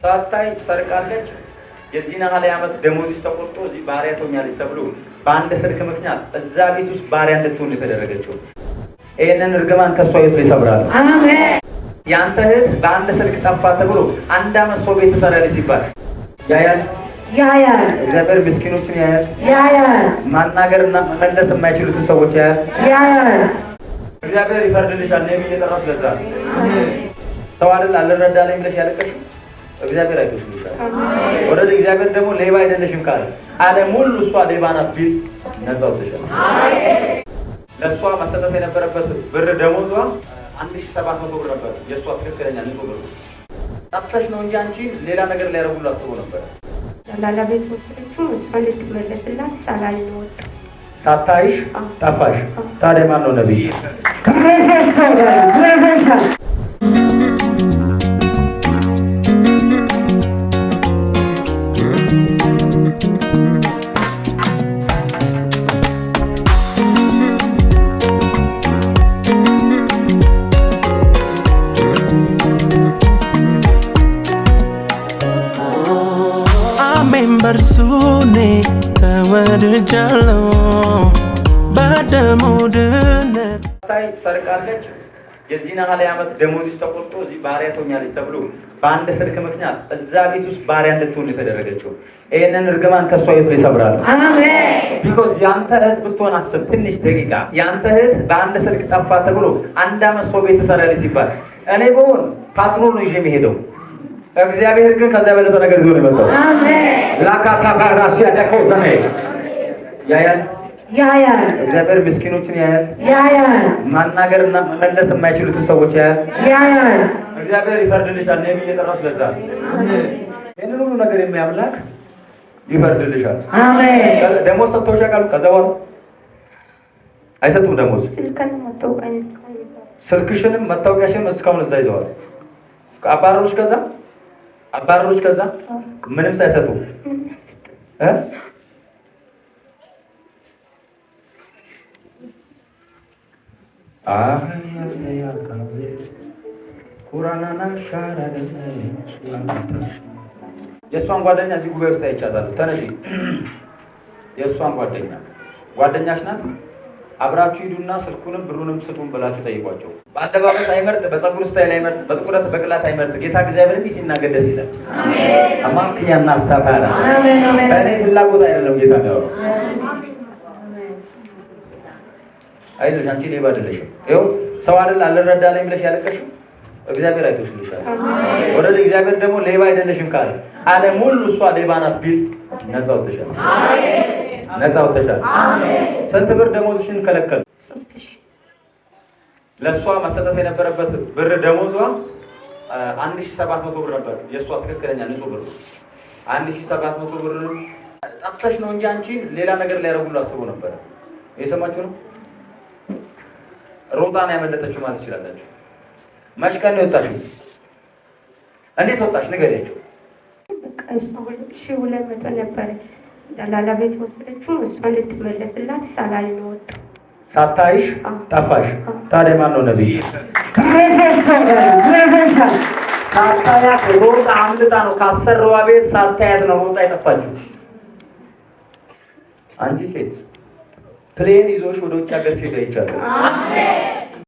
ሳታይ ሰርቃለች። የዚህን ያህል ዓመት ደሞዝሽ ተቆርጦ እዚህ ባሪያ ትሆኛለች ተብሎ በአንድ ስልክ ምክንያት እዛ ቤት ውስጥ ባሪያ እንድትሆን የተደረገችው። ይህንን እርግማን ከእሷ ቤት ይሰብራል። አሜን። የአንተ እህት በአንድ ስልክ ጠፋ ተብሎ አንድ ዓመት ሰው ቤት ትሰራለች ሲባል ያያል። ያያል። እግዚአብሔር ምስኪኖችን ያያል። ያያል። ማናገርና መመለስ የማይችሉትን ሰዎች ያያል። ያያል። እግዚአብሔር ይፈርድልሻል። ነቢይ እየጠራሽ ለዛ ሰው አይደል አልረዳ ላይ ብለሽ ያለቀሽው እግዚአብሔር አይቶሽልሻል። ወደ እግዚአብሔር ደግሞ ሌባ አይደለሽም ካለ ዓለም ሁሉ እሷ ሌባ ናት ቢል ነፃ ወጥተሻል። ለእሷ መሰጠት የነበረበት ብር ደሞዟ 1700 ብር ነበር። የእሷ ትክክለኛ ንጹህ ብር ጠፍተሽ ነው እንጂ አንቺ ሌላ ነገር ሊያደርጉሉ አስቦ ነበር። ደላላ ቤት ወሰደችው። እሷ ልትመለስላት ሳላይ ነው ወጣ። ሳታይሽ ጠፋሽ። ታዲያ ማን ነው ነቢይ? አሜን በርሱ እኔ ተወድጃለሁ በደሙ ድነት። ሳታይ ሰርቃለች። የዚህን ያህል ዓመት ደሞዝሽ ተቆርጦ እዚህ ባሪያ ትሆኛለች ተብሎ በአንድ ስልክ ምክንያት እዛ ቤት ውስጥ ባሪያ እንድትሆን የተደረገችው። ይህንን እርግማን ከእሷ ቤት ይሰብራል። አሜን። Because የአንተ እህት ብትሆን አስብ፣ ትንሽ ደቂቃ የአንተ እህት በአንድ ስልክ ጠፋ ተብሎ አንድ ዓመት ሰው ቤት ትሰራለች ሲባል እኔ ብሆን ፓትሮል ነው ይዤ የሚሄደው። እግዚአብሔር ግን ከዛ የበለጠ ነገር ይዞ ነው የመጣው። አሜን። ላካታ ባራሲ ያደከው ዘኔ ያያል። ያያል። እግዚአብሔር ምስኪኖችን ያያል። ያያል። ማናገርና መመለስ የማይችሉትን ሰዎች ያያል። ያያል። እግዚአብሔር ይፈርድልሻል። ነቢይ እየጠራሽ ለዛ ይህንን ሁሉ ነገር የሚያምላክ ይፈርድልሻል። አሜን። ደሞዝ ሰጥተውሽ ያውቃሉ? ከዛ በኋላ አይሰጡም ደሞዝ። ስልክን መታወቂያን እስካሁን ይዘዋል። ስልክሽንም መታወቂያሽንም እስካሁን እዛ ይዘዋል። አባረሩሽ? ከዛ አባረሩሽ? ከዛ ምንም ሳይሰጡ እ የእሷን ጓደኛ እዚህ ጉባኤ ውስጥ አይቻታለሁ። ተነሺ። የእሷን ጓደኛ ጓደኛሽ ናት። አብራችሁ ሂዱና ስልኩንም ብሩንም ስጡን ብላችሁ ጠይቋቸው። በአለባበስ አይመርጥ፣ በፀጉር style አይመርጥ፣ በጥቁረት በቅላት አይመርጥ። ጌታ እግዚአብሔር እንዲህ ሲናገር ደስ ይላል። አማክያና ሳፋራ አሜን። አሜን። በእኔ ፍላጎት አይደለም ጌታ የሚያወራው። አይዞሽ አንቺ ሌባ አይደለሽም። ይኸው ሰው አይደል አልረዳ ላይ ብለሽ ያለቀሽው እግዚአብሔር አይቶሽልሻል። ወደ እግዚአብሔር ደግሞ ሌባ አይደለሽም ካለ ዓለም ሁሉ እሷ ሌባ ናት ቢል ነፃ ወጥተሻል። ነፃ ወጥተሻል። ስንት ብር ደሞዝሽን ከለከሉ? 3000። ለእሷ መሰጠት የነበረበት ብር ደሞዟ 1700 ብር ነበር። የእሷ ትክክለኛ ንጹህ ብር 1700 ብር ጠፍተሽ ነው እንጂ አንቺ ሌላ ነገር ሊያደርጉሉ አስቦ ነበረ። የሰማችሁ ነው። ሮጣ ነው ያመለጠችው ማለት ትችላላችሁ። መች ቀን ነው የወጣሽው? እንዴት ወጣሽ? ንገሪያቸው። በቃ እሷ 1200 ነበረ ደላላ ቤት ወሰደችው። እሷ ልትመለስላት ሳላይ ነው ወጣ። ሳታይሽ ጠፋሽ። ታዲያ ማን ነው ነቢይ? ሳታያት ሮጣ አምልጣ ነው ካሰረዋ ቤት ሳታያት ነው ሮጣ የጠፋችው። አንቺ ሴት plane ይዞሽ ወደ ውጭ ሀገር ሲሄድ አይቻለሁ።